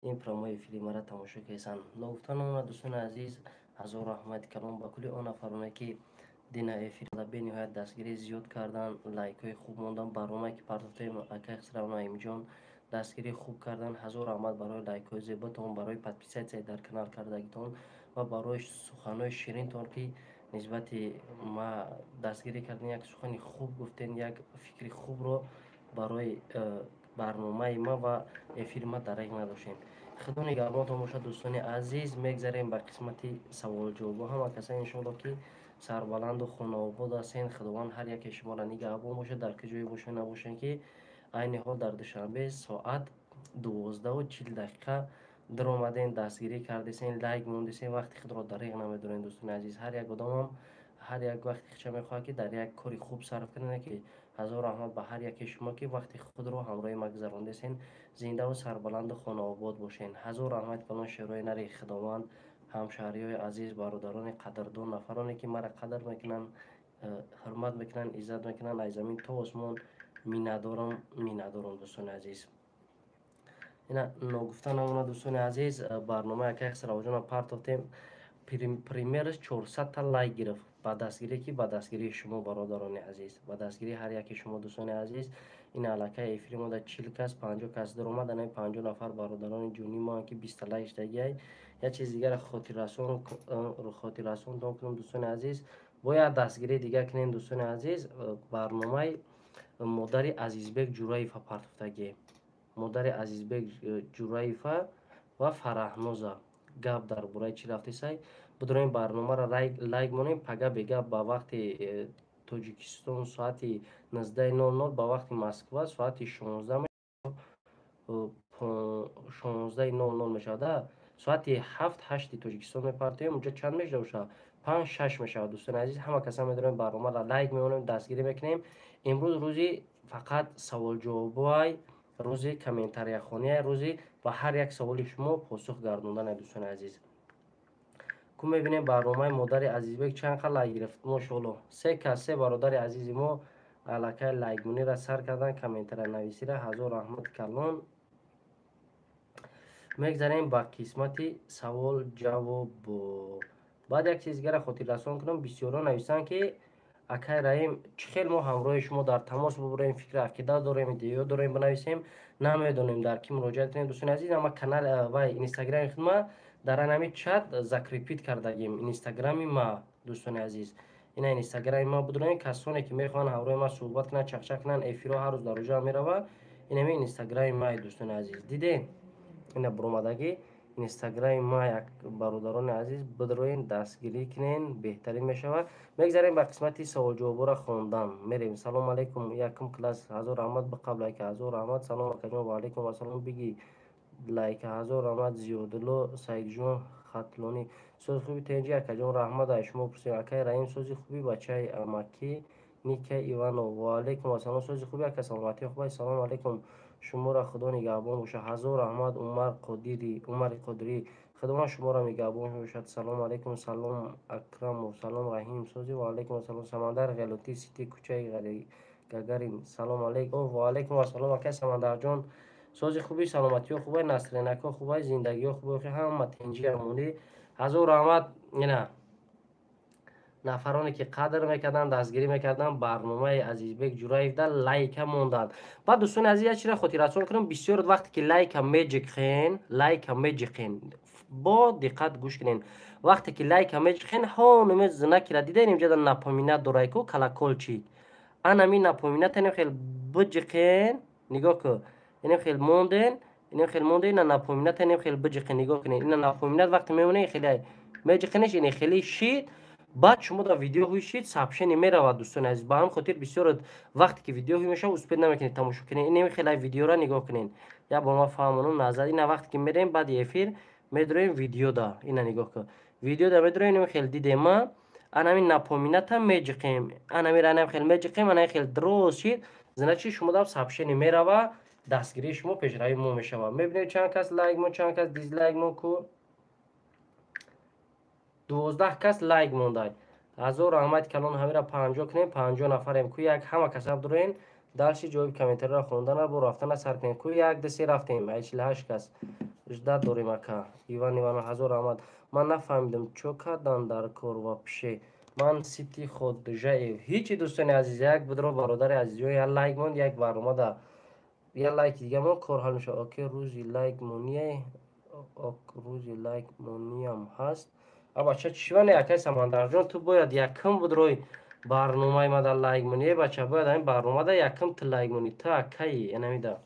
Ин прямой эфири мара тамошо карданд. Ногуфта намонад, дӯстони азиз, ҳазор раҳмати калон ба кулли он нафароне, ки дина эфир бениҳоят дастгирӣ зиёд кардан, лайкҳои хуб мондан, барномае ки партофтаем, акай Хисрав Наимҷон дастгирии хуб кардан. Ҳазор раҳмат барои лайкҳои зеботон, барои подписаться дар канал кардагитон ва барои суханҳои ширинтон, ки нисбати ма дастгирӣ кардем, як сухани хуб гуфтем, як фикри хубро барои барномаи ма ва эфири ма дареғ надоштем. Худо нигаҳбонтон бошад, дӯстони азиз. Мегзарем ба қисмати саволҷавобҳо. Ҳама каса, иншоалло, ки сарбаланду хонаобод ҳастен. Худованд ҳар яке шуморо нигаҳбон бошад, дар куҷое бошед, набошед, ки айни ҳол дар Душанбе соат 12:40 даромаден, дастгирӣ кардесен, лайк мондесен, вақти худро дареғ намедорен. Дӯстони азиз, ҳар як одамам ҳар як вақти худша мехоҳад, ки дар як кори хуб сарф кунад, ки ҳазор раҳмат ба ҳар яке шумо, ки вақти худро ҳамроҳи ма гузарондесен. Зиндаву сарбаланду хонаобод бошен. Ҳазор раҳмат калон, шерои нари Худованд, ҳамшаҳриҳои азиз, бародарони қадрдон, нафароне ки мара қадр мекунанд, ҳурмат мекунанд, иззат мекунанд, аз замин то осмон миннатдорам, миннатдорам, дӯстони азиз. Ина ногуфта намонад, дӯстони азиз, барномаи акай Хисравҷона партофтем, примерно 400-та лайк гирифт. Ба дастгирӣ ки ба дастгирии шумо, бародарони азиз, ба дастгирии ҳар яки шумо, дӯстони азиз. Ин аллакай эфири мо дар 40 кас, 50 кас даромад. Анаи 50 нафар бародарони ҷунӣ мо, ки 20-та лайк шудагиай. Як чиз дигара хотиррасонтон кунам, дӯстони азиз, бояд дастгирии дигар кунем, дӯстони азиз. Барномаи модари Азизбек Ҷураева партофтагӣ, модари Азизбек Ҷураева ва Фараҳноза, гап дар бораи чӣ рафтесай, бидорем, барномаро лайк монем. Пага бега ба вақти Тоҷикистон соати 19:00, ба вақти Москва соати 16:00 мешавад. Соати 7, 8 Тоҷикистон мепартоем. Унҷо чанд мешуда бошад? 5, 6 мешавад. Дӯстони азиз, ҳама каса медорем, барномаро лайк мемонем, дастгирӣ мекунем. Имрӯз рӯзи фақат саволҷавобай, рӯзи комментарияхония, рӯзи ба ҳар як саволи шумо посух гардондане. Дӯстони азиз, ку мебинем, барномаи модари Азизбек чанд қа лайк гирифт. Мошоалло, се кас, се бародари азизи мо аллакай лайкмониро сар кардан, комментария нависира. Ҳазор раҳмати калон. Мегзарем ба қисмати савол ҷавоб. Баъд як чиз дигара хотиррасон кунам. Бисёрон нависанд, ки акай Раҳим, чӣ хел мо ҳамроҳи шумо дар тамос бубурем? Фикри ақида дорем, идеё дорем, бинависем, намедонем, дар кӣ муроҷиат кунем. Дӯстони азиз, ама канал вай инстаграми худма дар анами чат закрепить кардагим, инстаграми ма. Дӯстони азиз, ина инстаграми ма будурем. Касоне ки мехоҳанд ҳамроҳи ма суҳбат кунанд, чақчақ кунанд, эфирҳо ҳар рӯз дар оҷа мерава. Инами инстаграми май, дӯстони азиз, дидем, ина буромадагӣ инстаграми ма. Як бародарони азиз, бидроен, дастгирӣ кунен, беҳтарин мешавад. Мегзарем ба қисмати саволҷавобҳоро хондан мерем. Салом алейкум, якум класс, ҳазор раҳмат, биқаб лайка, ҳазор раҳмат. Салом, акаҷон, ва алейкум ассалом, биги лайка, ҳазор раҳмат. Зиёдулло Саидҷон Хатлонӣ, сози хуби, тенҷи, акаҷон, раҳмат, ай шумо пурсем. Акай Раҳим, сози хуби, бачаи амакӣ Ника Иванов, ва алейкум ассалом, сози хуби, ака, саломатӣ хубай. Салом алейкум, шуморо Худо нигаҳбон бошад. Ҳазор раҳмат, Умар Қодири, Умари Қодирӣ, Худованд шуморо нигаҳбон бошад. Салом алейкум, Салом Акрамов, салом, Раҳим, сози, ва алейкум ассалом. Самандар Ғелотӣ Сити, кӯчаи Гагарин, салом алейкум. Ва алейкум ассалом, акай Самандарҷон, сози хуби, саломатиҳо хубай, насренако хубай, зиндагиҳо хубай, ҳама тинҷи, амонӣ. Ҳазор раҳмат. Ина нафароне ки қадр мекарданд, дастгирӣ мекарданд, барномаи Азизбек Ҷураевда лайка монданд. Баъд, дӯстони азиз, як чизро хотиррасон кунам. Бисёр вақте ки лайка меҷиқен, лайка меҷиқен, бо диққат гӯш кунен, вақте ки лайка меҷиқен, ҳонуме знакира диден, инҷода напоминать дорайку, колокольчик, анами напоминать инем хел биҷиқен. Нигоҳ ку, инем хел монден, инем хел монден, ина напоминать инем хел биҷиқен. Нигоҳ кунен, ина напоминать вақте мемонен, хеле меҷиқенеш, ине хеле шид. Баъд шумо дар видеоҳои шид сообщение меравад. Дӯстони азиз, ба ҳамин хотир бисёр вақте ки видеоҳо мешавад, успеть намекунед тамошо кунед. Инем хеле видеора нигоҳ кунед, як бор ман фаҳмонам назар. Ина вақте ки мерем, баъди эфир медроем видеода, ина нигоҳ кун, видеода медроем, инем хел дидем ма, анами напоминать а меҷиқем, анамира анам хел меҷиқем, ана хел дроз шид, значит, шумо дар сообщение мерава, дастгирии шумо пешравии мо мешавад. Мебинем, чанд кас лайк мо, чанд кас дизлайк мо. Ку 12 кас лайк мондай. Ҳазор раҳмати калон. Ҳамира 50 кунем, 50 нафарем. Ку як ҳама каса дуроен. Дальше ҷавоби комментарияро хондана бо рафтана сар кунем. Ку як, ду, се, рафтем. Ай 48 кас ждать дорем. Ака Иван Иванов, ҳазор раҳмат. Ман нафаҳмидам, чо кардан дар кор вообще. Ман Сити Ходжаев. Ҳичи, дӯстони азиз, як будро, бародари азиз, ё як лайк монд, як барномада як лайки дига мон, кор ҳал мешавад. Оке, рӯзи лайк моние, ок, рӯзи лайк мониям ҳаст. А бача, чиване, акай Самандарҷон, ту бояд якум будрой барномаи мада лайк монӣ. Е бача, бояд ҳамин барномада якум ту лайк монӣ, ту акаи энамида.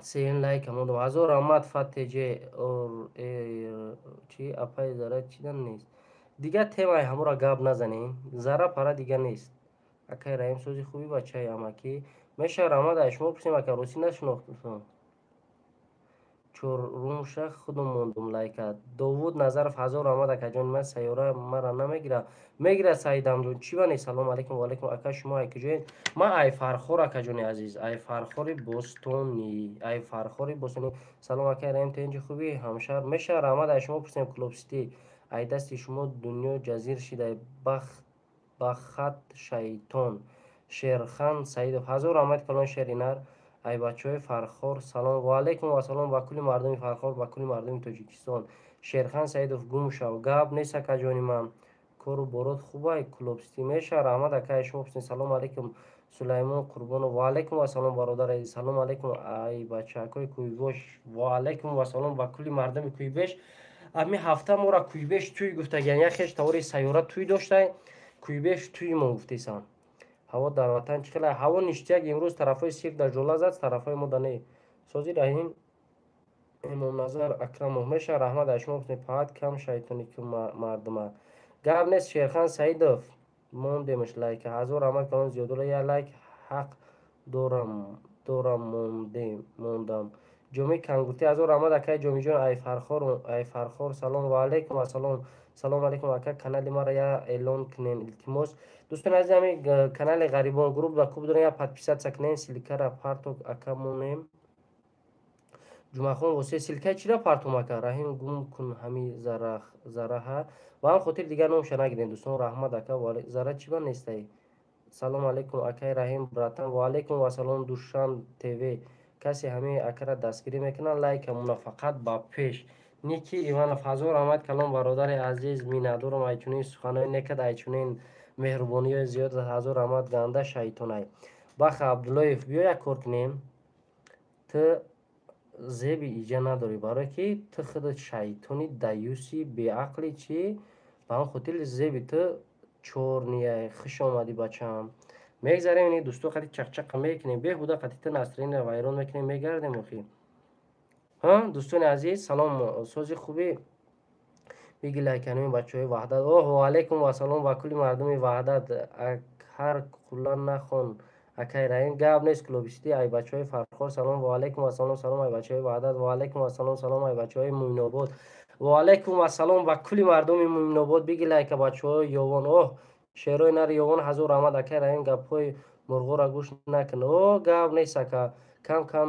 Сеюм лайка мондам, ҳазор раҳмат. Фатеҷе чи, апаи Зара чидан нест, дигар темаи ҳамура гап назанем, зара пара дига нест. Акай Раҳим, сози хуби, бачаи амакӣ меша, раҳмат. Ай шумо пурсем, ака, росӣ нашинохтам. Чорумша худум мондум лайка. Довуд Назаров, ҳазор раҳмат, акаҷони ман. Сайёра мара намегира, мегира, Саидамҷон, чӣ бане. Салом алейкум. Ваалейкум. Ака, шумо ай куҷоед? Ман ай Фархор, акаҷони азиз, ай Фархори бостонӣ, ай Фархори бостонӣ. Салом, акай Раҳим, тенҷи, хуби, ҳамшаҳр меша, раҳмат. Ай шумо пурсем. Клубсити, ай дасти шумо дунё ҷазир шидай, бахат шайтон. Шерхан Саидов, ҳазор раҳмати калон. Шеринар, ай бачаҳои Фархор салом. Ваалайкум вассалом ба кулли мардуми Фархор, ба кулли мардуми Тоҷикистон. Шерхан Саидов, гум шав, гап нест, акаҷони ман. Кору борот хубай, Клубсити меша, раҳмат, акай, шумо пурсед. Салом алейкум, Сулаймон Қурбонов. Ваалайкум вассалом, бародар азиз. Салом алейкум, ай бачаакҳои Кӯйбош. Ваалайкум вассалом ба кулли мардуми Кӯйбеш. Ҳамин ҳафта моро Кӯйбеш тӯй гуфтагиан, як хеш тавори сайёра тӯй доштай, Кӯйбеш тӯймон гуфтесам. Ҳаво дар ватан чӣ хела? Ҳаво ништяк, имрӯз тарафҳои сирк дар ҷола зад, тарафҳои мо да не. Сози, Раҳим Эмомназар Акрамов меша, раҳмат. Ай шумо пурсед. Паҳат кам шайтони ки мардума, гап нест. Шерхан Саидов, мондемш лайка, ҳазор раҳмат калон. Зиёдулла, як лайк ҳақ дорам, мондам. Ҷомӣ Кангуртӣ, ҳазор раҳмат, акай Ҷомиҷон. Ай Фархор, ай Фархор салом. Ваалайкум ассалом. Салому алейкум, ака, канали мара я эълон кунен, илтимос. Дӯстони азиз, ҳами канали Ғарибон групп ва куб дорем, я подписаться кунен. Ссылка ра парток, ака, монем. Ҷумъахон Восе, ссылка и чира партом, ака Раҳим? Гум кун ҳами зараҳа, ба ҳам хотир дигар номша нагирем, дӯстон. Раҳмат, ака. Зара чӣ ба нестай? Салому алейкум, акай Раҳим, братан. Ваалайкум вассалом. Душан ТВ, касе ҳамаи акара дастгирӣ мекунад, лайкамона фақат ба пеш. Ники Иванов, ҳазор раҳмат калом, бародари азиз, миннатдорам ай чунин суханои некад, ай чунин меҳрубониҳои зиёд, ҳазор раҳмат. Ганда шайтонай. Баха Абдуллоев, биё як кор кунем. Ту зеби иҷа надорӣ, барое ки ту худат шайтони даюси беақли чӣ, ба ҳам хотир зеби ту чорнияй. Хуш омадӣ, бачаам. Мегзарем, ини дӯсто қати чақчақа мекунем, беҳуда қати ту настроение ро вайрон мекунем, мегардем охи. Дӯстони азиз, салом, сози, хубӣ, биги лайканими бачаҳои Ваҳдат. Оҳ, ваалайкум вассалом ба кулли мардуми Ваҳдат. Ҳар қулла нахон, акай Раҳим, гап нест. Клубисти, ай бачаҳои Фархор салом. Ваалайкум вассалом. Салом, ай бачаҳои Ваҳдат. Ваалайкум вассалом. Салом, ай бачаҳои Муъминобод. Ваалайкум вассалом ба кулли мардуми Муъминобод. Биги лайка, бачаҳои Ёвон. Оҳ, шерои нари Ёвон, ҳазор раҳмат. Акай Раҳим, гапҳои мурғоро гӯш накун. О, гап нест, ака. Кам кам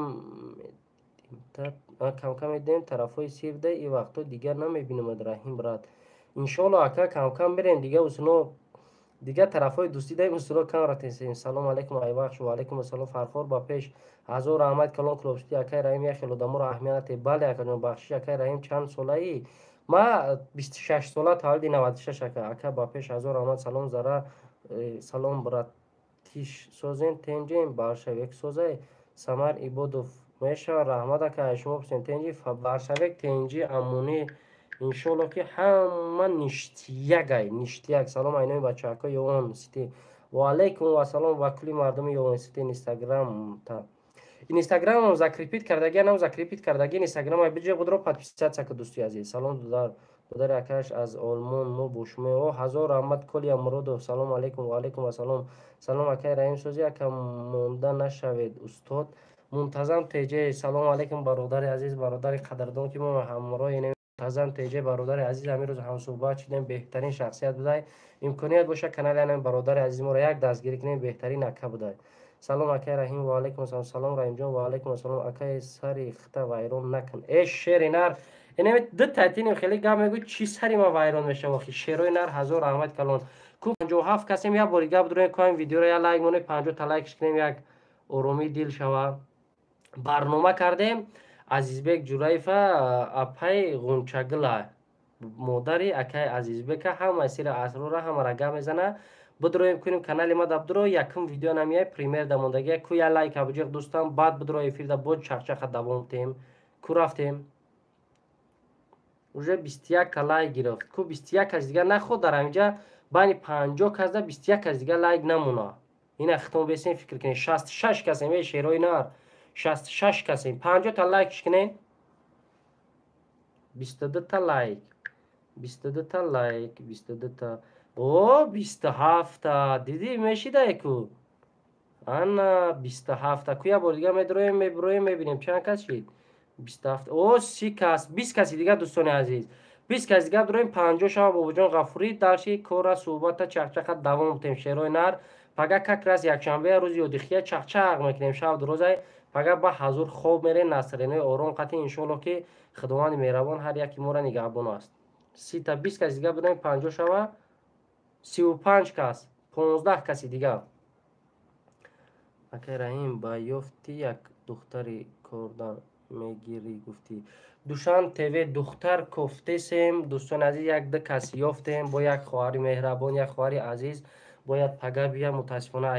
камкам медиҳем тарафҳои сирда, и вақтҳо дигар намебинамад. Раҳим, брат, иншоалло, ака, камкам мерем дигар усуно, дигар тарафҳои дӯстӣ даем, усуно кам рафтем. Салом алейкум, айвахш. Ваалайкум ассалом. Фархор ба пеш, ҳазор раҳмат калон. Клубсити, акай Раҳим, як хел одаморо аҳамият натед. Бале, акаҷон, бахшиш. Акай Раҳим, чанд солаӣ? Ма 26 сола, таваллуди 96, ака. Ака, ба пеш, ҳазор раҳмат. Салом, Зара. Салом, братиш, созен, тенҷем, баршавек созай. Самар Ибодов мешавад, раҳмат, ака. Шумо пурсем, тенҷи, баршавек, тенҷи, амонӣ, иншоалло ки ҳама ништяк ай, ништяк. Салом, айнои бачаҳако Ёвон Сити. Ваалайкум вассалом ба кулли мардуми Ёвон Сити. Инстаграмта, инстаграмам закрепить кардаги, анам закрепить кардаги инстаграма биҷа худро подписаться ка, дӯсти азиз. Салом, додар, додари акаш аз Олмон, мо бо шумо. О, ҳазор раҳмат. Колия Муродов, салому алайкум. Ваалайкум ассалом. Салом, акай Раҳим, сози, ака, монда нашавед, устод. Мунтазам Теҷе, салому алайкум, бародари азиз, бародари қадрдон, ки мо ҳамроҳи Мунтазам Теҷе, бародари азиз, ҳамин рӯз ҳамсӯҳбат шудем, беҳтарин шахсият будай. Имконият боша, канали анам бародари азизи моро як дастгирӣ кунем, беҳтарин ака будай. Салом, акай Раҳим. Ваалайкум ассалом. Салом, Раҳимҷон. Ваалайкум ассалом. Акай, сари хита вайрон накун. Э, шери нар, инами ду татиним, хеле гап мегӯ, чӣ сари ма вайрон мешава охи? Шерои нар, ҳазор раҳмат калон. Ку 57 касем, як бори гап дуроем, ку ҳамин видеоро як лайк монем, 50 та лайкш кунем, як оромии дил шава. Барнома кардем Азизбек Ҷураева, апай Ғунчагила, модари акай Азизбека, ҳама сира асрора ҳамара гап мезана. Бидроем кунем канали ма дабдуро, якум видео намияй, премьер дамондагия. Ку я лайк абуҷиқ дӯстам, баъд бидро эфирда боз чақчақа давом тем. Ку рафтем? Уже 21 та лайк гирифт. Ку 21 кас дигар наход дар ҳаминҷа байни 50 кас да 21 кас дигар лайк намона. Ина хитом бесем фикр кунед. 66 касем, эй шерои нар. 66 касем. 50 та лайкш кунед. 22 та лайк. 22 та лайк, 22 та. О, 27 та. Дидӣ мешидай ку? Ана 27 та. Ку як бор дигар медроем, меброем, мебинем чанд кас шид. 27. О, 30 кас, 20 каси дигар дӯстони азиз. 20 кас дигар дроем 50 шава Бобоҷон Ғафурӣ, дарши кора суҳбата чақчақа давом тем шерои нар. Пага как раз якшанбе рӯзи ёдихия чақчақ мекунем шаб дурозай. Пага ба ҳазур хоб мерем, насренои ором қатъи иншоалло ки Худованди меҳрабон ҳар яки моро нигаҳбон аст. 30 та 20 кас дигар бидоем 50 шава. 35 кас, 15 каси дигар. Акай Раҳим, ба ёфти як духтари кордан мегирӣ гуфтӣ. Душан ТВ духтар кофтесем, дӯстони азиз, як ду кас ёфтем бо як хоҳари меҳрабон, як хоҳари азиз. Бояд пага бия, мутаассифона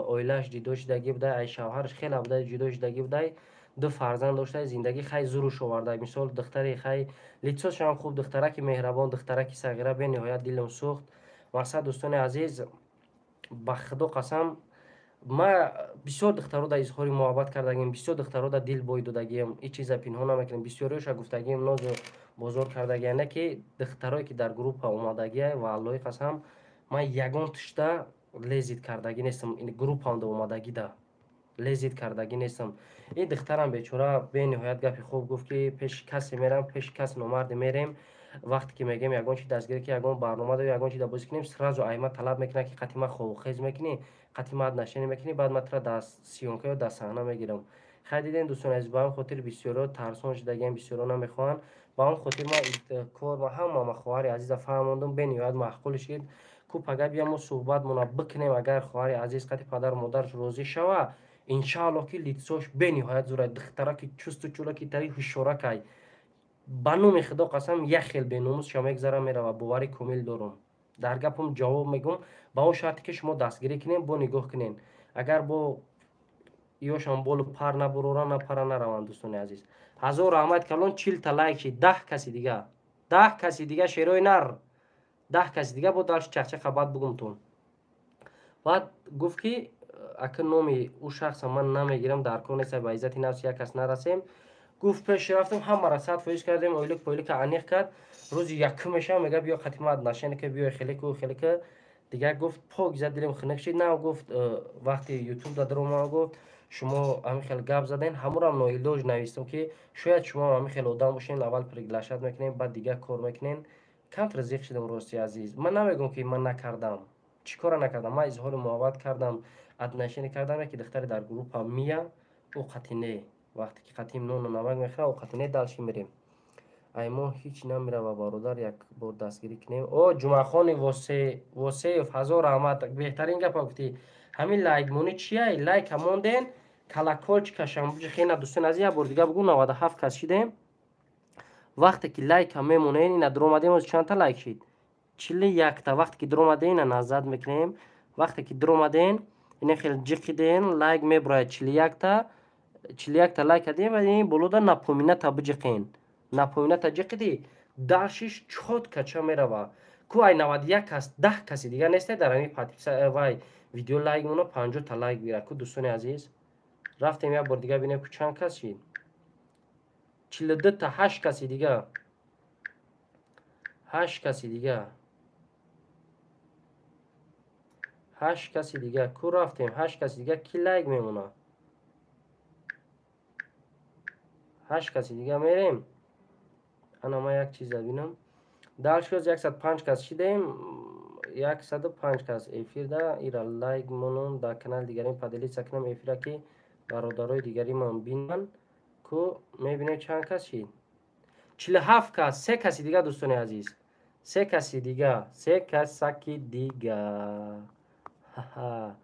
оилааш ҷидо шудагӣ будай, ай шавҳараш хеле будай, ҷидо шудагӣ будай, ду фарзанд доштай, зиндагӣ хай зуруш овардай. Мисол духтари хай лицошам хуб, духтараки меҳрабон, духтараки сағира, бениҳоят дилам сӯхт. Мақсад дӯстони азиз, ба худо қасам, ма бисёр духтаро да изҳори муҳаббат кардагим, бисёр духтаро да дил бой додагием, ҳеҷ чиза пинҳон намекунем, бисёриёша гуфтагием, нозу бозор кардагиям, не ки духтарое ки дар группа омадагия, ва аллоҳи қасам, ман ягон тушта лезит кардагӣ нестам, ин группамда омадагида лезит кардагӣ нестам. Ин духтарам бечора бениҳоят гапи хуб гуфт, ки пеши касе мерам, пеши кас номарде мерем. Вақте ки мегӯем ягон чи дастгирӣ ки ягон барнома дорем, ягон чи да бозӣ кунем, сразу айма талаб мекунад, ки қатъи ман хобухез мекунӣ, қатъи ман отношение мекунӣ, баъд ман тура дар съёмка ё дар саҳна мегирам. Хай дидем дӯстони азиз, ба ҳамин хотир бисёриҳо тарсон шудагиам, бисёриҳо намехоҳанд. Ба ҳамин хотир ман кор ма ҳама ма хоҳари азиза фаҳмондум, бениҳоят маъқул шид. Ку пага бия мо суҳбатмона бикунем, агар хоҳари азиз қатъи падару модараш розӣ шава, иншааллоҳ ки лицош бениҳоят зурай, духтараки чусту чулаки тари ҳушёракай. Ба номи худо қасам, як хел беномус ша мегзара мерава, боварӣ комил дорум. Дар гапам ҷавоб мегӯм, ба он шарте ки шумо дастгирӣ кунем, бо нигоҳ кунем. Агар бо ёшам болу пар набурора, напара нараванд дӯстони азиз. Ҳазор раҳмат калон, 40 та лайк шид, 10 каси дига. 10 каси дига шерои нар. 10 каси дига бо дарши чақчақа баъд бугумтон. Баъд гуфт ки ака номи ӯ шахса ман намегирам, дар кор нест, ба иззати нафси як кас нарасем. Гуфт пеш рафтем, ҳамаро 100% кардем, ойлик пойлика аниқ кард. Рӯзи якумешам мега биё қатъи ман отношение ка, биё хеле ку хеле ка. Дигар гуфт пок зад дилем хунук шид. На гуфт вақти ютуб да даромад, гуфт шумо ҳамин хел гап заден, ҳамурам ноилоҷ навистам ки шояд шумо ҳамин хел одам бошен, аввал приглашать мекунем, баъд дигар кор мекунем. Камтар зиқ шидам рости азиз. Ман намегӯм ки ман накардам. Чӣ кора накардам? Ман изҳори муҳаббат кардам, отношение кардам, яке духтаре дар группа мия, ӯ қатъи не. Вақте ки қатъи нону намак мехӯрад, ӯ қатъи не, дальше мерем. Ай мо ҳеҷ намерава бародар, як бор дастгирӣ кунем. О, Ҷумъахони Восеев, ҳазор раҳмат, беҳтарин гапа гуфтӣ. Ҳамин лайкмонӣ чия? Лайка монден, колокольчикашам буҷи. Хена дӯстони азиз, як бор дига бугӯ, 97 кас шидем. Вақте ки лайка мемонен, ина дуромадем, оз чандта лайк шид? 41 та. Вақте ки дуромадем, ина назад мекунем. Вақте ки дуромадем, ина хел ҷиқиден, лайк мебурояд 41 та. 41 та лайк кардем ва ин болода напоминать биҷиқен. Напоминать ҷиқиди, дашиш чётко ча мерава. Ку ай 91 кас, 10 каси дигар несте дар ҳамин вай видео лайк мона, 50 та лайк бигирад. Ку дӯстони азиз, рафтем як бор дига бинем, ку чанд кас шид? 42 та, ҳашт каси дига, ҳашт каси дига, ҳашт каси дига. Ку рафтем? Ҳашт каси дига ки лайк мемонад? Ҳашт каси дига мерем. Ана ман як чиза бинам. Дальше 105 кас шидем, 105 кас эфирда. Ира лайк монум, дар канали дигарим поделиться кунам эфира, ки бародарои дигаримон бинанд. Ку мебинем чанд кас шид? 47 кас, се каси дига, дӯстони азиз, Се каси дига, се касаки дига. Ха-ха.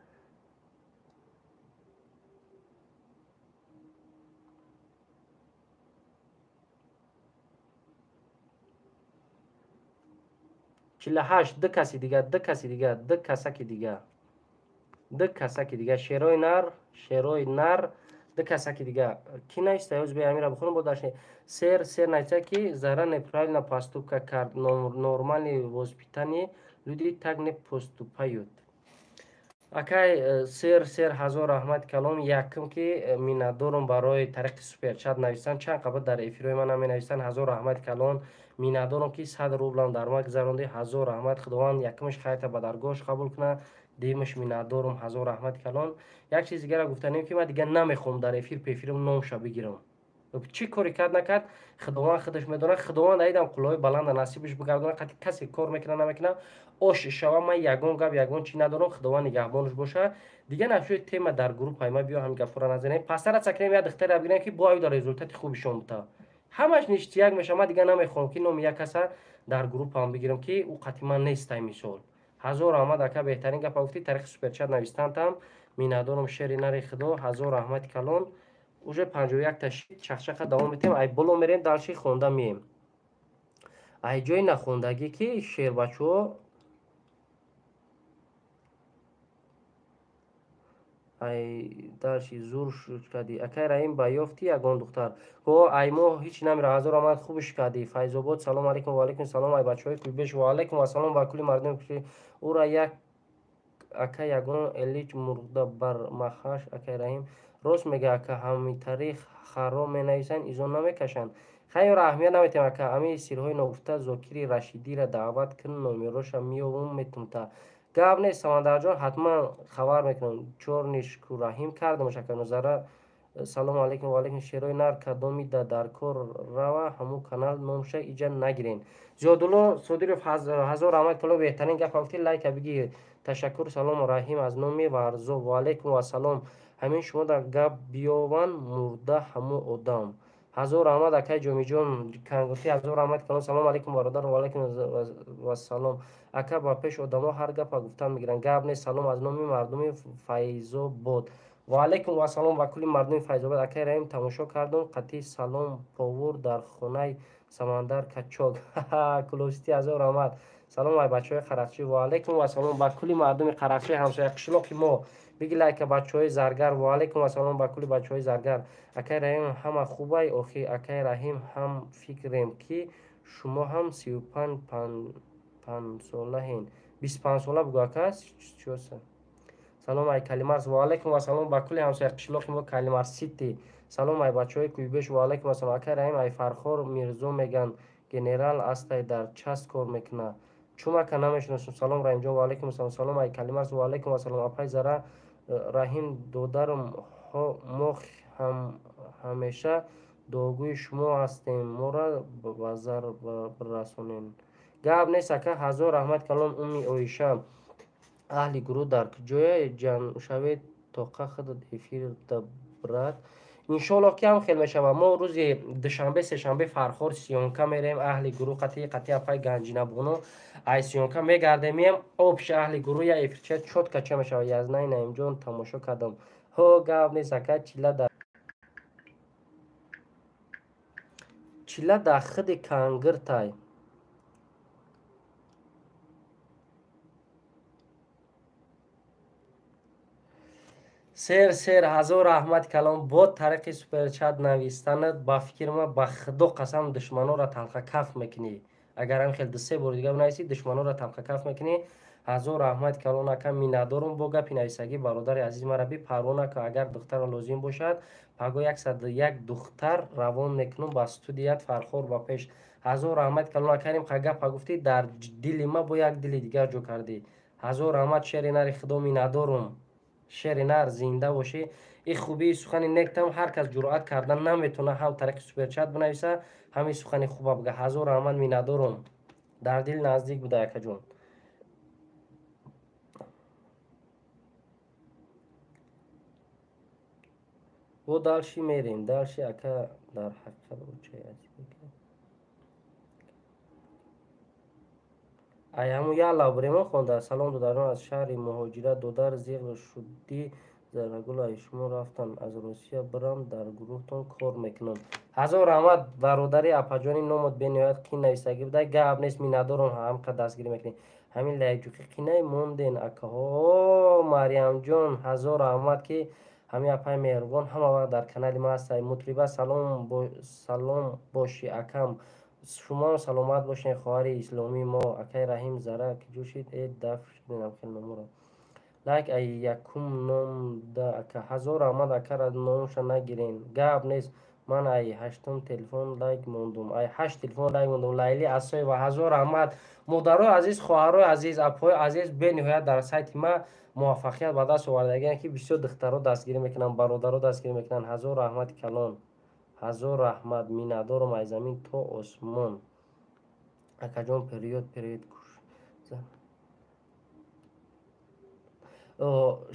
48, ду каси дига, ду каси дига, ду касаки дига. Ду касаки дига, шерои нар, шерои нар, ду касаки дига. Ки нависта? Ёз бе амира бихонам, бо дашне. Сер, сер нависта ки Зара неправильно поступка кард, нормальный воспитание люди так не поступают. Акай сер, сер, ҳазор раҳмат калом. Якум ки миннатдорум барои тариқи суперчат навистан. Чанд қабл дар эфирҳои ман наменавистан. Ҳазор раҳмат калон. Миннатдорум ки 100 рублам дар ма гузарондӣ. Ҳазор раҳмат. Худованд якумаш хайрта ба даргоҳаш қабул кунад. Дуюмаш миннатдорум. Ҳазор раҳмат калон. Як чиз дигара гуфтанем ки ман дигар намехоҳам дар эфир пефирам номша бигирам. Чӣ коре кард накард, Худованд худаш медонад. Худованд айдам қуллаҳои баланда насибаш бигардонад. Қати касе кор мекунад намекунад, ош шава, ман ягон гап ягон чӣ надорам. Худованд нигаҳбонаш бошад. Дигар нашуд тема дар группаи ма биё ҳамин гапҳоро назанем. Пасара цакнем як духтаре бигирем ки бо аю дар результати хубишон бута. Ҳамаш ништияк мешавад. Ман дигар намехоҳам ки номи як каса дар группаам бигирам ки ӯ қати ман нестай мисол. Ҳазор раҳмат ака, беҳтарин гапа гуфтӣ. Тариқи суперчат навистантам. Миннатдорум шери нари худо. Ҳазор раҳмати калон. Уже 51 та шид, чахчаха давом метем. Ай боло мерем, дальше хонда мием. Ай ҷои нахондагӣ ки шербачаҳо ай дальше зур шуд кардӣ. Акай Раҳим ба ёфтӣ ягон духтар? Ҳо, ай мо ҳеч намера. Ҳазор раҳмат, хубш кардӣ. Файзобод, салом алейкум. Ва алейкум салом. Ай бачаҳои Кӯйбеш, ва алейкум ассалом ба кулли мардуми Кӯйбеш. Ура як ака ягон элич мурда бар махаш. Акай Раҳим рост мега ака, ҳамитари харо менависанд, изо намекашанд. Хайр, аҳамият наметем ака. Ами сирҳои ногуфта Зокири Рашидиро даъват кун, номероша меёвум метумта. Гап нест Самандарҷон, ҳатман хабар мекунам. Чорнишку Раҳим кардамаш ака Нозара. Салому алейкум ва алейкум. Шерои нар кадоми да дар кор рава, ҳамун канал номша иҷа нагирен. Зиёдулло Содиров, ҳазор раҳмат калом, беҳтарин гапа гуфтӣ, лайка бигир. Ташаккур, салому Раҳим аз номи Варзо. Ва алейкум вассалом. Ҳамин шумо дар гап биёван мурда ҳамун одам. Ҳазор раҳмат акай Ҷомиҷон Кангуртӣ, ҳазор раҳмат калом. Салому алейкум бародар, ва алейкум вассалом. Ака ба пеш одамо ҳар гапа гуфтан мегиранд. Гап нест, салом аз номи мардуми Файзобод. Ва алейкум вассалом ба кулли мардуми Файзобод. Акай Раҳим тамошо кардум, қатъи салом повур дар хонаи Самандар Качок. Кулоситӣ, ҳазор раҳмат. Салом ай бачаҳои Қарақчӣ. Ва алейкум вассалом ба кулли мардуми Қарақчӣ, ҳамсоя қишлоқи мо. Биги лайка бачаҳои Заргар. Ва алейкум вассалом ба кулли бачаҳои Заргар. Акай Раҳим ҳама хубай охи. Акай Раҳим ҳам фикрем ки шумо ҳам 35 панҷсолаҳен. 25 сола бугу ака, чиёса? Салом ай Калимарс. Ва алейкум вассалом ба кулли ҳамсоя қишлоқи мо Калимарс Сити. Салом ай бачаҳои Кӯйбеш. Ва алейкум ассалом. Акай Раҳим ай Фархор Мирзо меган генерал астай дар част кор мекуна. Чумака намешиносам. Салом Раҳимҷон. Ва алейкум ассалом. Салом ай Калимарс. Ва алейкум ассалом. Апай Зара Раҳим додарам, мо ҳамеша дуогӯи шумо ҳастем, моро ба зар бирасонед. Гап нест ака, ҳазор раҳмат калом. Умми Оиша, аҳли гурӯҳ дар куҷое ҷамъ шавед тоқа худат эфир да брат. Иншоаллоҳ ки ҳам хел мешавад. Мо рӯзи душанбе, сешанбе Фархор сиёнка мерем, аҳли гурӯҳ қатъи қатъи апай Ганҷинабону ай сиёнка мегардем, меем обш аҳли гурӯҳ я эфирча чотка ча мешавад. Язнай Наимҷон тамошо кардам. Ҳо, гап нест ака, чила дар худи кангиртай. Сер сер, ҳазор раҳмат калом. Бо тариқи суперчат навистанат ба фикри ман ба худо қасам душманонро талхакаф мекунӣ. Агар ҳам хел ду-се бори дига бинависӣ, душманонро талхакаф мекунӣ. Ҳазор раҳмат калон ака, миннатдорум бо гапи нависагӣ. Бародари азиз мара бипарво нака, агар духтарро лозим бошад, паго 101 духтар равон мекунам ба студият Фархор ба пеш. Ҳазор раҳмат калон ака, рим ха гапа гуфтӣ, дар дили ма бо як дили дигар ҷо кардӣ. Ҳазор раҳмат, шери нари худо, миннатдорум. Шери нар, зинда бошӣ. Ин хубии сухани нектам ҳар кас ҷуръат карда наметавонад ҳам тариқи суперчат бинависа, ҳамин сухани хуба бига. Ҳазор раҳмат, миннатдорум. Дар дил наздик буда акаҷон. Бо дальше мерем. Дальше ака дар ҳақиқат очаи азиз. Ай ҳамун як лав буремо хонда. Салом, додарон, аз шаҳри муҳоҷират. Додар, зиғ шудӣ, Зарагул, ай шумо рафтан аз Русия бирам, дар гурӯҳтон кор мекунам. Ҳазор раҳмат, бародари апаҷони, номот бениҳоят қин нависагӣ буда. Гап нест, миннатдорам, ҳамқа дастгирӣ мекунед. Ҳамин лайкҷуқӣ қинай монден, акаҳо. Марьямҷон, ҳазор раҳмат, ки ҳамин апаи меҳрубон ҳама вақт дар канали ма ҳастай. Мутриба, салом бошӣ, акам, шумоам саломат бошед, хоҳари исломии мо. Акаи Раҳим, зара киҷо шид? Э, даф шудинам хел номуро. Лайк ай якум номда, ака. Ҳазор раҳмат, акара номша нагирен. Гап нест, ман ай ҳаштум телефон лайк мондум, ай ҳашт телефон лайк мондум. Лайли Асоева, ҳазор раҳмат. Модарои азиз, хоҳарои азиз, апҳои азиз, бениҳоят дар сайти ма муваффақият ба даст овардагиам, ки бисёр духтаро дастгирӣ мекунанд, бародаро дастгирӣ мекунанд. Ҳазор раҳмати калон, ҳазор раҳмат, миннатдорам аз замин то осмон. Акаҷон, период, период.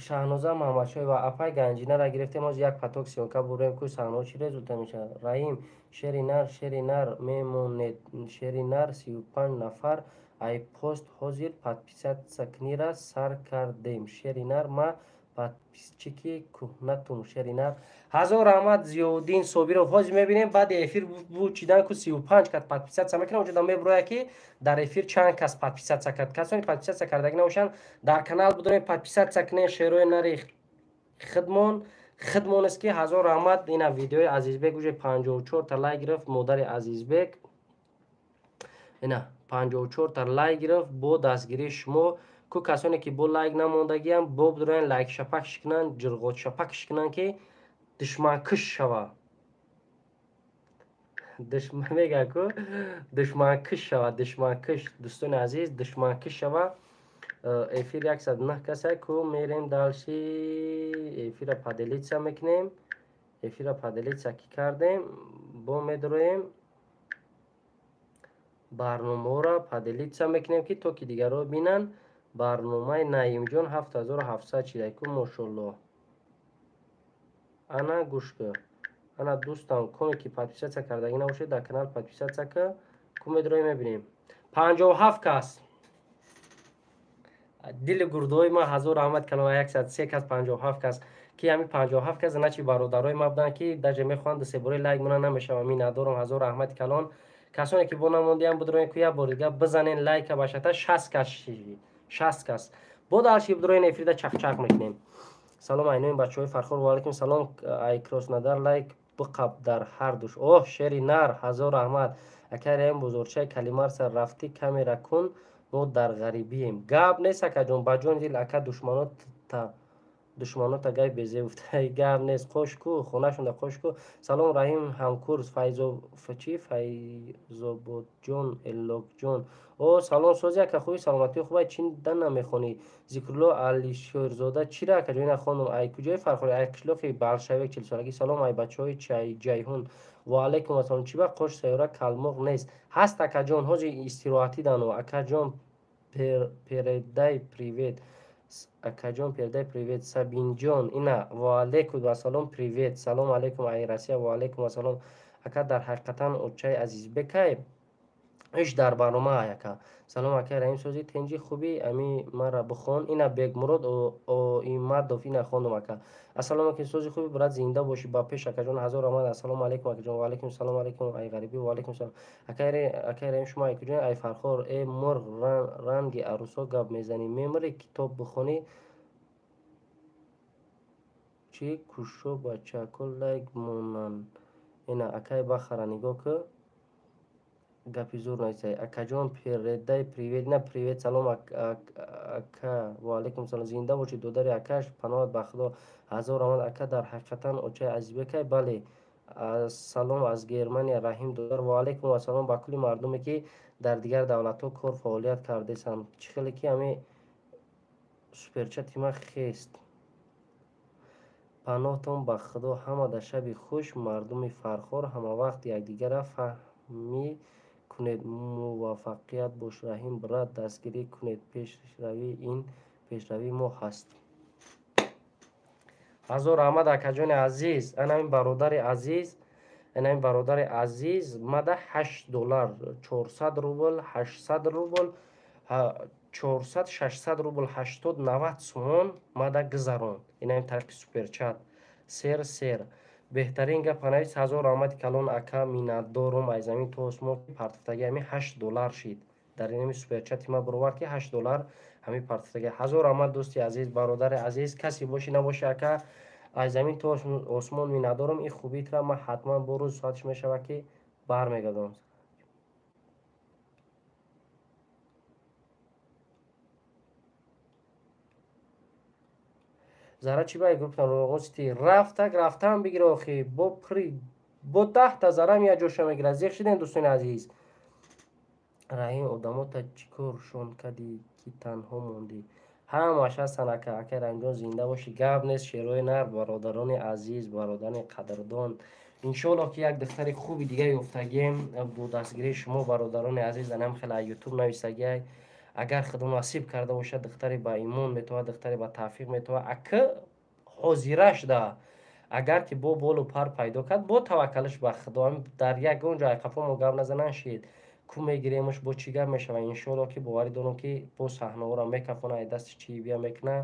Шаҳноза Маҳамадшоева, апай, ганҷинара гирифтем, ҳозир як поток съёмка бурем, ку саҳнаҳо чӣ результат мешавад. Раҳим, шери нар, шери нар мемонед, шери нар. 35 нафар ай пост ҳозир подписаться книра сар кардем. Шери нар, ма подписчики кӯҳнатум, шери нар. Ҳазор раҳмат, Зиёвуддин Собиров. Ҳозир мебинем, баъди эфир чидан ку 35 кас подписаться мекунам, онҷода мебурояд, ки дар эфир чанд кас подписаться кард. Касоне подписаться кардагӣ набошанд, дар канал будорем, подписаться кунед. Шерои нари хидмон хидмон аст, ки ҳазор раҳмат. Ина видеои Азизбек уже 54та лайк гирифт. Модари Азизбек ина 54та лайк гирифт бо дастгирии шумо. Ку касоне ки бо лайк намондагиам, бо бидороян, лайк шапакш кунанд, ҷирғот шапакш кунанд, ки душманкуш шава. Душман мега ку душманкуш шава, душманкуш. Дӯстони азиз, душманкуш шава. Эфир 109 каса. Ку мерем дальше, эфира поделиться мекунем. Эфира поделиться ки кардем, бо медроем, барномаҳоро поделиться мекунем, ки то ки дигарро бинанд. Барномаи Наимҷон 7700 чидай ку, мошолло. Ана, гӯш кӯ, ана, дӯстам, коме ки подписаться кардагӣ набошед, дар канал подписаться ка. Ку медроем, мебинем, 57 кас. Дили гурдои ма, ҳазор раҳмат калома. 103 кас, 57 кас, ки ҳамин 57 кас начи бародарои ма буданд, ки даже мехоҳанд дусебораи лайк мона намешава. Миннатдорам, ҳазор раҳмати калон. Касоне ки бо намондиам, будроен ку, як бор дига бизанен лайка башата. 60 кас, 60 кас. Бо дальше бидроен, эфирда чақчақ мекунем. Салом, айнои бачаҳои Фархор. Ваалайкум салом, ай Краснодар. Лайк биқаб дар ҳар душ. Оҳ, шери нар, ҳазор раҳмат. Акай Раҳим, бозорчаи Калимарса рафтӣ, камера кун, мо дар ғарибием. Гап нест, акаҷон, ба ҷони дил. Ака, душманота гай безе гуфта. Гап нест, қош ку, хонашонда қош ку. Салом, Раҳим, ҳамкурс чи Файзободҷон, Эллокҷон. О, салом, сози, ака, хуби, саломатии хубай? Чи да намехонӣ? Зикрулло Алишерзода, чира, акаҷон? Ина хондум. Ай куҷои Фархорӣ? Ай қишлоқи Балшавек, 40-солагӣ. Салом, ай бачаҳои Ҷайҳун. Ваалайкум ассалом. Чи ба қош сайёра калмоқ нест? Ҳаст, акаҷон, ҳозир истироҳатӣ дану. Акаҷон, передай привет. Акаҷон, передай привет. Сабинҷон, ина, ваалайкум ассалом, привет. Салом алейкум, ай Россия. Ваалайкум ассалом. Ака, дар ҳақиқатан очаи Азизбекай иш дар барнома, ака. Салом, акай Раҳим, сози, тенҷи, хуби? Ами мара бихон. Ина, Бегмурод Оимадов, ина хондум, ака. Ассалому алейкум, сози, хуби, брат, зинда бошӣ, ба пеш, акаҷон, ҳазор раҳмат. Ассалому алейкум, акаҷон. Ваалайкум салом алейкум, ай ғарибӣ. Ваалайкум салом, акай Раҳим, шумо ай куҷои? Ай Фархор. Э, мурғ, ранги арӯсо гап мезанӣ, мемирӣ, китоб бихонӣ чӣ кушо, бачако лайк монанд. Ина, акай бахара, нигоҳ кӯ, гапи зур нависай. Акаҷон, передай привет. На, привет. Салом, ака. Ваалайкум салом, зинда бошӣ, додари акаш, паноҳат ба Худо. Ҳазор раҳмат. Ака, дар ҳақиқатан очаи Азизбекай? Бале. Салом аз Германия, Раҳим додар. Ваалайкум ассалом ба кулли мардуме, ки дар дигар давлатҳо кор фаъолият кардесанд. Чӣ хеле ки ҳами суперчати ман хест. Паноҳтон ба Худо, ҳамада шаби хуш. Мардуми Фархор, ҳамавақт якдигарра фаҳмӣ кунед, муваффақият бош. Раҳим брат, дастгирӣ кунед, пешравӣ ин пешравии мо ҳаст. Ҳазор раҳмат, акаҷони азиз. Анамин бародари азиз, анамин бародари азиз мада 8 доллар, 400 рубл, 800 рубл. 400-600 рубл 80-90 сомон мада гузаронд. Инам тариқи суперчат. Сер сер. Беҳтарин гап навис, ҳазор раҳмати калон ака, миннатдорум. Аз замин то осмон партофтаги ҳами $8 шид. Дар инами суперчати ма бировард ки $8 ҳами партофтаги. Ҳазор раҳмат дӯсти азиз, бародари азиз, касе бошӣ набошӣ ака, аз замин то осмон миннатдорум. Ин хубитра ман ҳатман бо рӯз соатш мешавад ки бармегардонам. Зара чӣ бай гуфтан роғости рафтак рафтан бигир охи бо при бо 10 та зарам я ҷоша мегирад. Зех шидем дӯстони азиз. Раҳим одамота чӣ коршон кардӣ ки танҳо мондӣ? Ҳамаш ҳастан ака, ака Раҳимҷон зинда бошӣ, гап нест, шерои нар, бародарони азиз, бародарони қадрдон. Иншоаллоҳ ки як духтари хуби дига ёфтагем бо дастгирии шумо бародарони азиз, анам хеле ютуб нависагиай. Агар худо насиб карда бошад, духтари ба имон метавад, духтари ба тавфиқ метавад. Ака ҳозира шуда, агар ки бо болу пар пайдо кард, бо таваккалаш ба худо, дар ягон ҷо айқафо мо гап назанан шид. Ку мегиремаш, бо чӣ гап мешавад? Иншоаллоҳ ки боварӣ дорам ки бо саҳнаҳоро мекафона, ай дасти чӣ бия мекуна.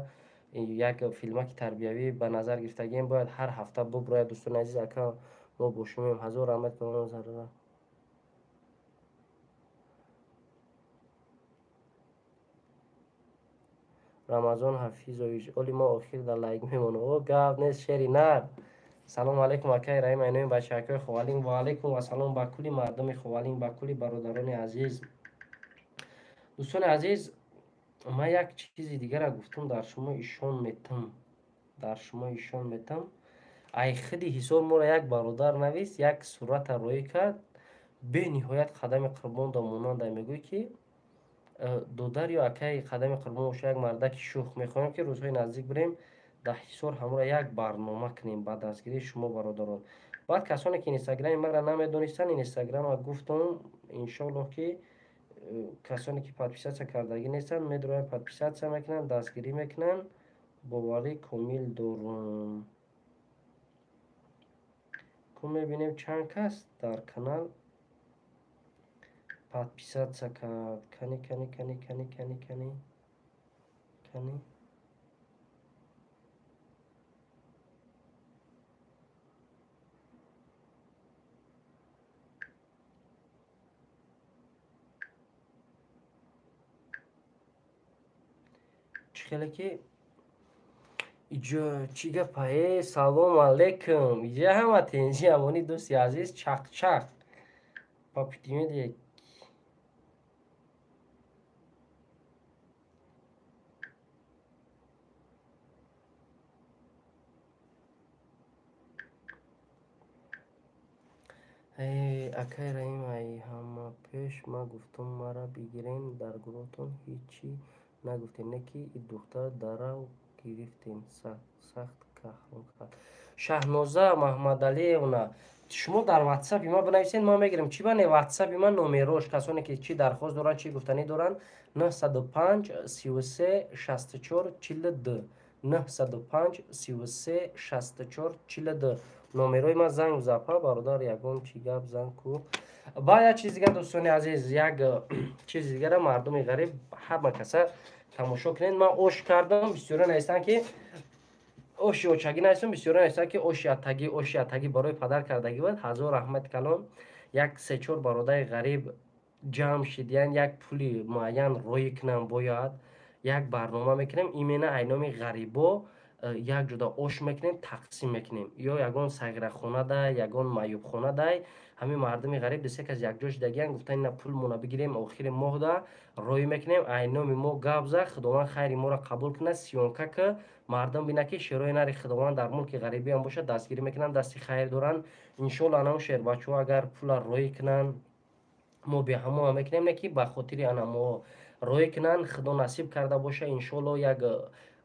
Як филмаки тарбиявӣ ба назар гирифтагием, бояд ҳар ҳафта буброяд. Дӯстони азиз, ака мо бо шумоем. Ҳазор раҳмат калон зарра. Рамазон Ҳафизович, оли мо охир дар лайк мемонам. О, гап нест, шери нар. Салом алейкум акай Раҳим, айнои бачаакои Ховалинг. Ва алейкум вассалом ба кулли мардуми Ховалинг, ба кулли бародарони азиз. Дӯстони азиз, ман як чизи дигара гуфтам, дар шумо ишон метам. Дар шумо ишон метам. Ай хиди ҳисор моро як бародар навист, як сурата роӣ кард. Бениҳоят қадами қурбон да монанда мегӯй ки додар ё акаи қадами қурбон боша, як мардаки шӯх. Мехоҳем ки рӯзҳои наздик бирем дар ҳисор ҳамора як барнома кунем ба дастгирии шумо бародарон. Баъд касоне ки инстаграми маро намедонистанд, инстаграма гуфтам, иншоаллоҳ ки касоне ки подписатсия кардагӣ нестанд, медроянд, подписатсия мекунанд, дастгирӣ мекунанд. Боварӣ комил дорум. Ку мебинем чанд кас дар канал подписатсия кард. Кани, кани, кани, кани, кани, кани, кани. Чӣ хеле ки иҷо чӣ гапа? Э, салом алейкум. Иҷа ҳама тенҷи амони дӯсти азиз, чақ-чақ. Папитимеди акай Раҳим, ай ҳама пеш ма гуфтум мара бигирен дар гурӯҳтон, ҳечӣ нагуфтем, не ки и духтар дарав гирифтем, сахт каҳрон кард. Шаҳноза Маҳмадалиевна, шумо дар ватсапи ма бинависед, ман мегирам. Чӣ бане ватсапи ман номерош, касоне ки чӣ дархост доранд, чӣ гуфтанӣ доранд, 905 33 64 42, 905 33 64 42 номерои ман. Занг запа бародар, ягон чӣ гап занг ку. Баъд як чиз дигар дӯстони азиз, як чизи дигара мардуми ғариб ҳама каса тамошо кунед. Ман ош кардам, бисёре навистанд ки оши очагӣ навистам, бисёре навистанд ки оши атагӣ, оши атагӣ барои падар кардагӣ буд. Ҳазор раҳмати калон. Як се-чор бародари ғариб ҷамъ шидиян, як пули муайян роӣ кунам, бояд як барнома мекунем, именно айноми ғарибо як ҷуда ош мекунем, тақсим мекунем. Ё ягон сағирахона дай, ягон маъюбхона дай, ҳамин мардуми ғариб десе кас якҷо шидагиян, гуфтан ина пулмона бигирем, охири моҳда роӣ мекунем, айноми мо гап зад, Худованд хайри моро қабул кунад, сиёнка ки мардум бинад ки шерои нари Худованд дар мулки ғарибиам бошад, дастгирӣ мекунанд, дасти хайр доранд. Иншоаллоҳ анам шербачаҳо агар пула роӣ кунанд, мо беҳамоа мекунем, не ки ба хотири ана мо роӣ кунанд, Худо насиб карда боша, иншоаллоҳ як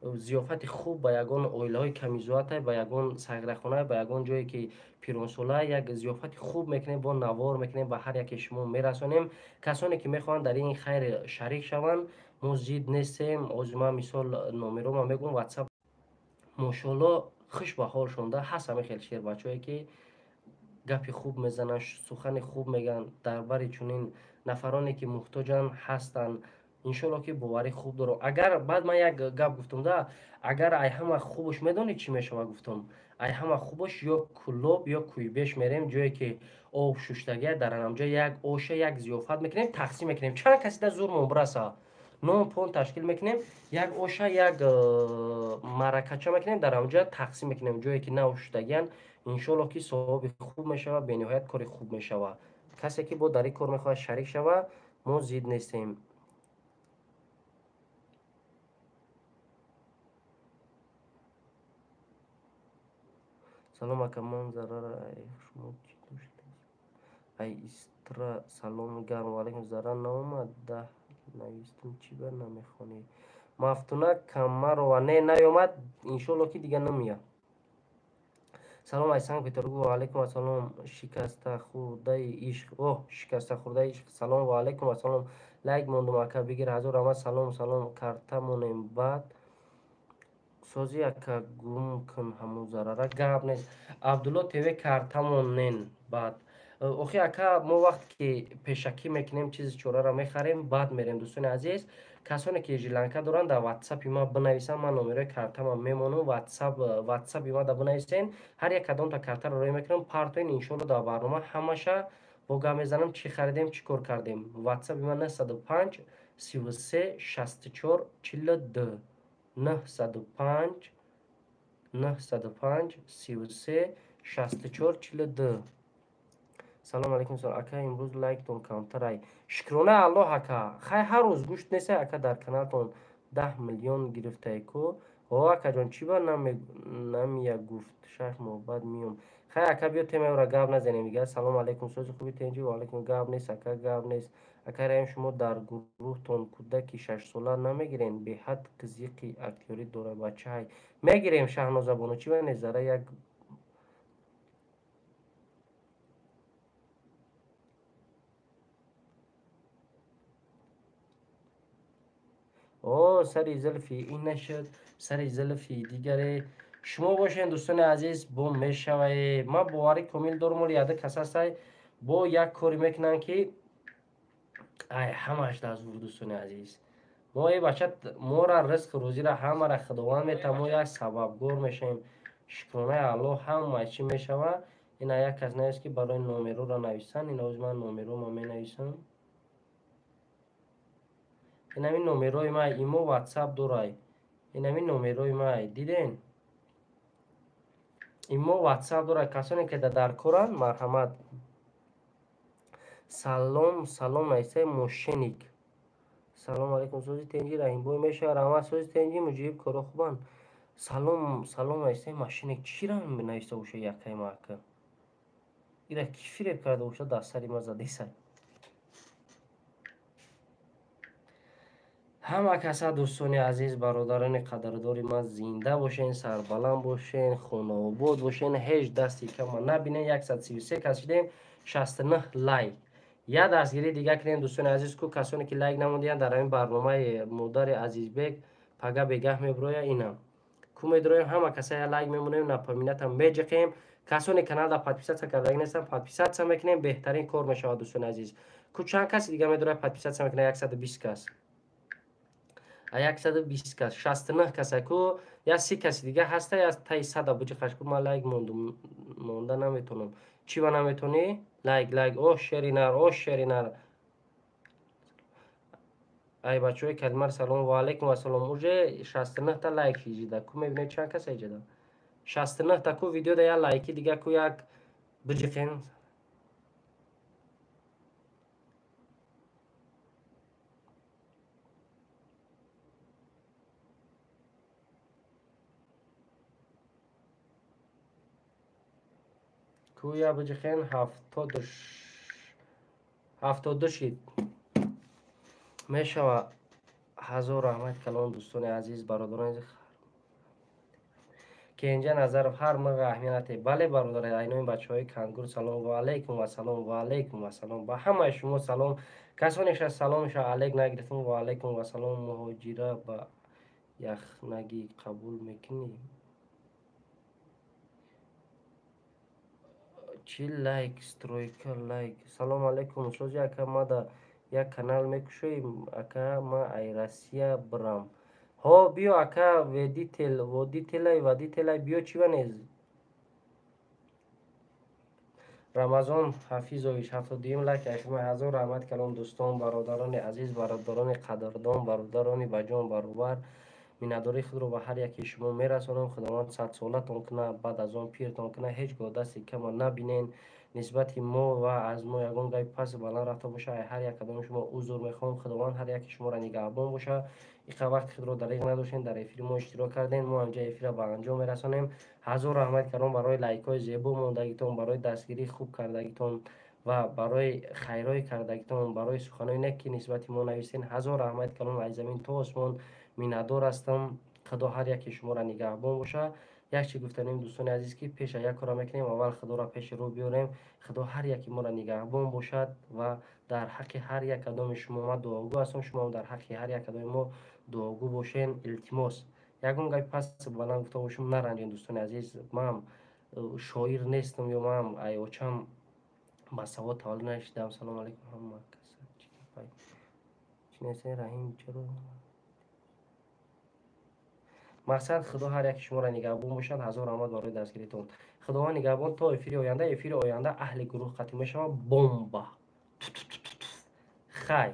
зиёфати хуб ба ягон оилаҳои камизоатай, ба ягон сағирахона, ба ягон ҷое ки пиронсола, як зиёфати хуб мекунем, бо навор мекунем, ба ҳар яке шумо мерасонем. Касоне ки мехоҳанд дар ин хайр шарик шаванд, мо зид нестем. Ҳозир ман мисол номерома мегӯям, ватсап. Мошоаллоҳ хуш ба ҳолшонда ҳаст ҳамин хел шербачаҳое ки гапи хуб мезананд, сухани хуб мегӯянд, дар бари чунин нафароне ки муҳтоҷанд ҳастанд. Иншолло ки боварӣ хуб дорам. Агар баъд ман як гап гуфтам да, агар ай ҳама хубаш медонӣ чӣ мешава гуфтам? Ай ҳама хубаш ё Кӯлоб ё Кӯйбеш мерем, ҷое ки об шуштагия, дар анамҷо як оша, як зиёфат мекунем, тақсим мекунем. Чанд каси да зурмон бираса, нон пон ташкил мекунем, як оша, як маъракача мекунем, дар анҷо тақсим мекунем, ҷое ки нав шуштагиян. Иншолло ки савоби хуб мешава, бениҳоят кори хуб мешава. Касе ки бо дар ин кор мехоҳад шарик шава, мо зид нестем. Салом ака, ман зарара шумо чӣ доштед? Ай истра салом гарм, ва алайкум. Зарар наомад, даҳ навистум, чӣ ба намехонӣ? Мафтуна Камарова, не наёмад, иншолло ки дига намеяд. Салом ай Санкт Петербург, ва алайкум ассалом. Шикастахӯрдаи ишқ, оҳ, шикастахӯрдаи ишқ, салом ва алайкум ассалом. Лайк мондум ака, бигир, ҳазор раҳмат. Салом, салом, карта монем баъд. Сози ака, гум кун ҳамун зарара, гап нест. Абдулло ТВ, карта монен баъд. Охи ака, мо вақте ки пешакӣ мекунем, чизи чораро мехарем, баъд мерем. Дӯстони азиз, касоне ки жиланка доранд, дар ватсапи ма бинависанд, ман номерои картама мемонам, ватсапи ма да бинависен, ҳар як кадомта картаро рӯй мекунам, партоин, иншолло дар барнома ҳамаша бо гап мезанам, чӣ харидем, чӣ кор кардем. Ватсапи ма 905 33 64 42, 905 905 33 64 42. Салом алейкум, ака, имрӯз лайктон камтарай. Шукрона Аллоҳ ака. Хай ҳар рӯз гӯшт несай ака, дар каналтон 10 миллион гирифтай ку. О акаҷон, чӣ ба намия гуфт? 6 моҳ баъд миём. Хай ака, биё темаро гап назанем дига. Салом алейкум, сози хуби тенҷи, ва алейкум. Гап нест ака, гап нест. Ака Раҳим, шумо дар гурӯҳтон кӯдаки 6-сола намегирен? Беҳад қизиқи актёрӣ дорад бачаҳай. Мегирем Шаҳнозабону, чӣ ба не зара як о сари зулфи ин нашуд, сари зулфи дигаре. Шумо бошен дӯстони азиз, бо мешавае. Ман боварӣ комил дорам, оли яда кас ҳастай, бо як коре мекунанд ки ай ҳамааш дастгур. Дӯстони азиз, мо э бача, мора ризқу рӯзиро ҳамаро Худованд метавад, мо як сабабгор мешавем. Шукронаи Аллоҳ ҳама чӣ мешавад. Ина як кас навист ки барои номероро нависанд. Ина оз ман номерома менависам. Инами номерои май, имо ватсап дорай. Инами номерои май, диден? Имо ватсап дорай. Касоне ки дар коранд, марҳамат. Салом, салом, нависай мошенник. Салом алейкум, сози тенҷи Раҳимбой мешавад. Раҳмат, сози тенҷи муҷиб, коро хубанд. Салом, салом, нависай мошенник. Чира нависта боша якай ма ака? Ира ки фиреб карда боша, дар сари ма задесай. Ҳама каса дӯстони азиз, бародарони қадрдори ман, зинда бошен, сарбаланд бошен, хонаобод бошен, ҳеҷ дасти кама набинен. 133 кас шидем, 69 лайк. Як дастгирӣ дига кунем дӯстони азиз, ку касоне ки лайк намондиянд дар ҳамин барномаи модари Азизбек пага бегаҳ мебироя, инам ку медироем, ҳама каса я лайк мемонем, напоминатам меҷиқем. Касоне каналда подписаться кардаги нестанд, подписаться мекунем, беҳтарин кор мешавад дӯстони азиз. Ку чанд каси дига медироя подписаться мекунад? 120 кас. 120 кас, 69 каса ку, я 30 каси дига ҳаста, я таи 100 буҷиқаш ку. Ман лайк мондум, монда наметонам. Чӣ ба наметонӣ? Лайк, лайк, о шеринар, о шеринар. Ай бачаҳои калимар, салом ва алайкум ассалом. Уже 69 та лайк ҳиҷида. Ку мебинед чанд каса ҳиҷида? 69 та ку видеода я лайки дига ку як биҷиқен. Куя биҷиқен, 72 шид мешава. Ҳазор раҳмат калон дӯстони азиз, бародарони Кенҷа Назаров, ҳар мирға аҳамияте. Бале бародари, айнои бачаҳои Кангур, салом ва алайкум вассалом, ва алайкум вассалом. Ба ҳамаи шумо салом. Касоне ша саломша алайк нагирифтум, ва алайкум вассалом. Муҳоҷира ба яхнагӣ қабул мекунӣ? Чӣ лайк, стройка лайк. Салом алайкум, сози ака, мада Як канал мекушоӣ, ака? Ма ай Россия бирам. Ҳо, биё, ака, водитель, водителай, водителай, биё, чӣ банез. Рамазон Ҳафизович, 72-юм лайк айхима. Ҳазор раҳмат калом, дӯстон, бародарони азиз, бародарони қадрдон, бародарони ба ҷон баробар. Миннатдории худро ба ҳар яке шумо мерасонам. Худованд садсолатон кунад, баъд аз он пиртон кунад, ҳеҷ гоҳ дасти кама набинен. Нисбати мо ва аз мо ягон гапи пасу баланд рафта боша, ай ҳар як кадоми шумо узр мехоҳам. Худованд ҳар яке шуморо нигаҳбон боша. Иқа вақти худро дариғ надоштем, дар эфири мо иштирок кардем. Мо ҳамҷа эфира ба анҷом мерасонем. Ҳазор раҳмат калом барои лайкҳои зебо мондагитон, барои дастгирии хуб кардагитон ва барои хайрҳои кардагитон, барои суханои нек, ки нисбати мо нависен. Ҳазор раҳмат калом, аз замин то осмон миннатдор ҳастам. Худо ҳар яке шуморо нигаҳбон боша. Як чи гуфтанем, дӯстони азиз, ки пеша як кора мекунем, аввал Худоро пеши рӯ биёрем. Худо ҳар яке моро нигаҳбон бошад ва дар ҳаққи ҳар як кадоми шумо ман дуогӯ ҳастам, шумоам дар ҳаққи ҳар як кадоми мо дуогӯ бошен. Илтимос, ягон гапи пас баланд гуфта бошам, наранҷен, дӯстони азиз. Ман шоир нестам ё ман ай очам ба савод таваллуд нашидам. Салому алайкум, ҳама каса. Чӣ нестен, Раҳим? Чаро? Мақсад, Худо ҳар яки шуморо нигаҳбон бошад. Ҳазор раҳмат барои дастгиритон. Худованд нигаҳбон то эфири оянда. Эфири оянда аҳли гурӯҳ қатъ мешавад. Бомба, хай.